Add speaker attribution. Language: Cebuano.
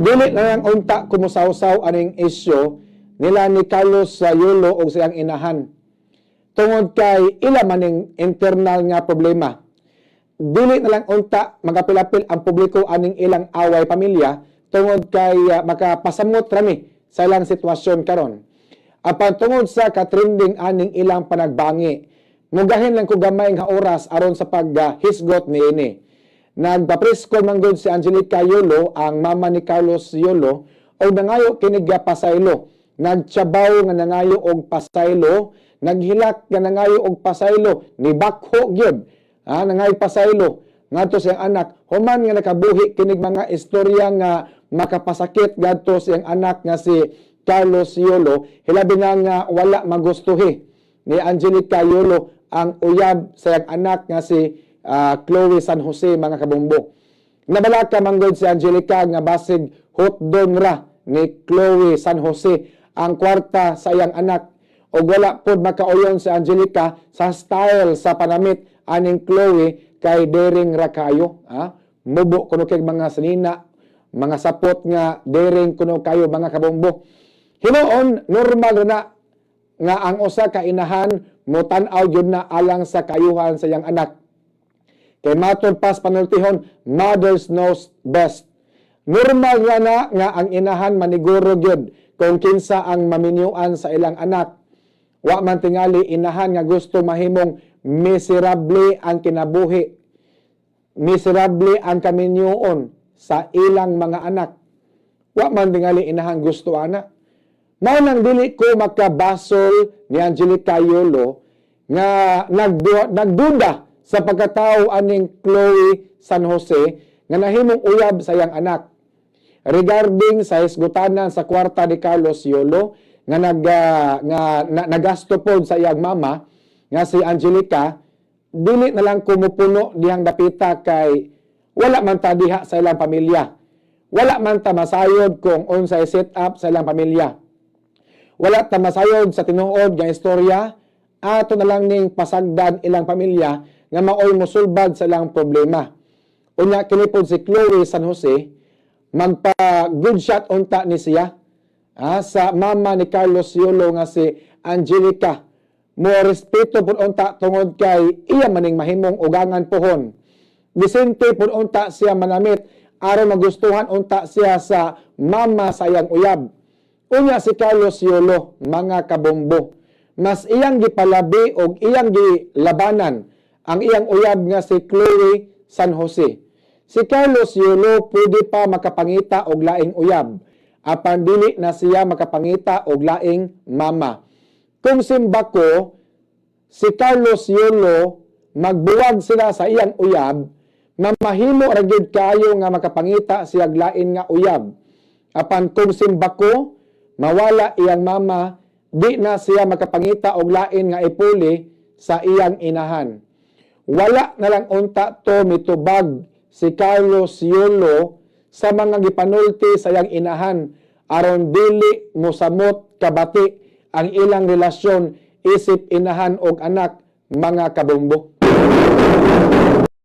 Speaker 1: Dili na lang unta ko mosawsaw aning isyu nila ni Carlos Yulo og siyang inahan. Tungod kay ila maning internal nga problema. Dili na lang unta magapilapil ang publiko aning ilang away pamilya tungod kay makapasamot rami sa ilang sitwasyon karon. Apan tungod sa katrending aning ilang panagbangi, mugahin lang ko gamay nga oras aron sa paghisgot niini. Nagpa-press con man gud si Angelica Yulo, ang mama ni Carlos Yulo, og nangayo kinig pasaylo. Nagtsabaw nga nangayo og pasaylo, naghilak nga nangayo og pasaylo, nibakho gyud. Ah, nangayo pasaylo ngadto sa iyang anak human nga nakabuhi kinig mga istorya nga makapasakit ngadto sa iyang anak nga si Carlos Yulo, hilabi na nga wala magustuhi ni Angelica Yulo ang uyab sa iyang anak nga si Chloe San Jose, mga kabombo. Nabalaka manggod si Angelica nga basig hotdon ra ni Chloe San Jose ang kwarta sa iyang anak ug wala pod makauyon si Angelica sa style sa panamit aning Chloe kay daring ra kayo, ha? Mubo kuno kay mga sanina, mga sapot nga daring kuno kayo, mga kabombo. Hinuon normal ra na nga ang usa ka inahan motan-aw gyud na alang sa kayuhan sa iyang anak. Kay matod pas panultihon, mothers knows best. Normal ra na nga ang inahan maniguro gyud kung kinsa ang maminyuan sa ilang anak. Wa man tingali inahan nga gusto mahimong miserable ang kinabuhi. Miserable ang kaminyuon sa ilang mga anak. Wa man tingali inahan gusto ana. Mao nang dili ko makabasol ni Angelica Yulo nga nagduda sa pagkatao aning Chloe San Jose nga nahimong uyab sa iyang anak. Regarding sa hisgutanan sa kwarta ni Carlos Yulo nga nagasto pod sa iyang mama nga si Angelica, dili na lang ko mupuno dihang dapita kay wala man ta diha sa ilang pamilya. Wala man ta masayod kung unsay set up sa ilang pamilya. Wala ta masayod sa tinuod nga istorya, ato na lang ning pasagdan ilang pamilya nga maoy mosulbad sa ilang problema. Unya kini pod si Chloe San Jose, magpa good shot unta ni siya sa mama ni Carlos Yulo nga si Angelica. Mo respeto pud unta tungod kay iya maning mahimong ugangan pohon. Disente pud unta siya manamit aron magustuhan unta siya sa mama sa iyang uyab. Unya si Carlos Yulo, mga kabombo, mas iyang gipalabi og iyang gilabanan ang iyang uyab nga si Chloe San Jose. Si Carlos Yulo pwede pa makapangita og laing uyab, apan dili na siya makapangita og laing mama. Kung simbako, si Carlos Yulo magbuwag sila sa iyang uyab, mamahimo ra gyud kaayo nga makapangita siya lain nga uyab. Apan kung simbako, mawala iyang mama, di na siya makapangita og lain nga ipuli sa iyang inahan. Wala na lang unta to mitubag si Carlos Yulo sa mga gipanulti sa iyang inahan aron dili mosamot kabati ang ilang relasyon isip inahan og anak, mga kabombo.